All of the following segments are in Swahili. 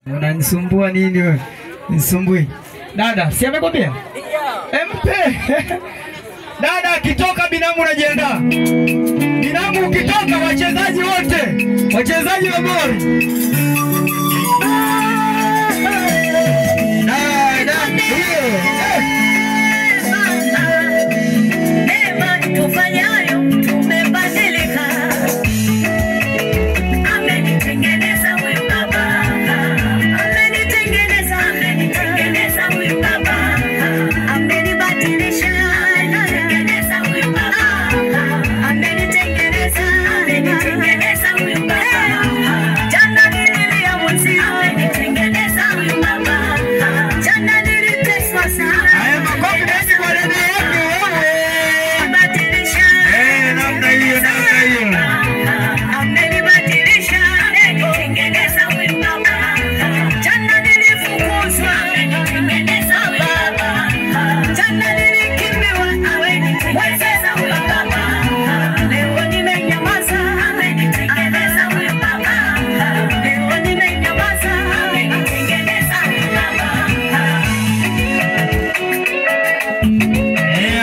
Unanisumbua nini wewe? Nisumbui. Dada, si amekwambia? Mpe. Dada akitoka binamu unajiandaa. Binamu ukitoka wachezaji wote, wachezaji wa bori. Dada, hiyo. Mema tufanyayo tumebadilika. Amenitengeneza huyu baba. Amenitengeneza, amenitengeneza huyu baba. Amenibadilisha, amenitengeneza huyu baba. Amenitengeneza, amenitengeneza huyu baba. Jana nililia mwenzio, amenitengeneza huyu baba. Jana niliteswa sana. Haya makofi basi kwa dada yake wewe. Badilisha. Namna hiyo, namna hiyo. Amenibadilisha, amenitengeneza huyu baba. Jana nilifukuzwa, amenitengeneza huyu baba. Jana nilikimbiwa, amenitengeneza huyu baba. Leo nimenyamaza, amenitengeneza huyu baba. Leo nimenyamaza, amenitengeneza huyu baba.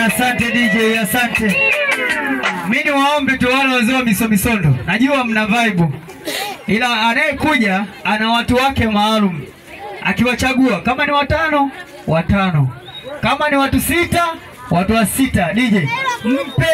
Asante DJ, asante. Mimi niwaombe tu wale wazee wa misomisondo. Najua mna vibe. Ila anayekuja ana watu wake maalum. Akiwachagua kama ni watano, watano. Kama ni watu sita, watu wa sita. DJ, mpe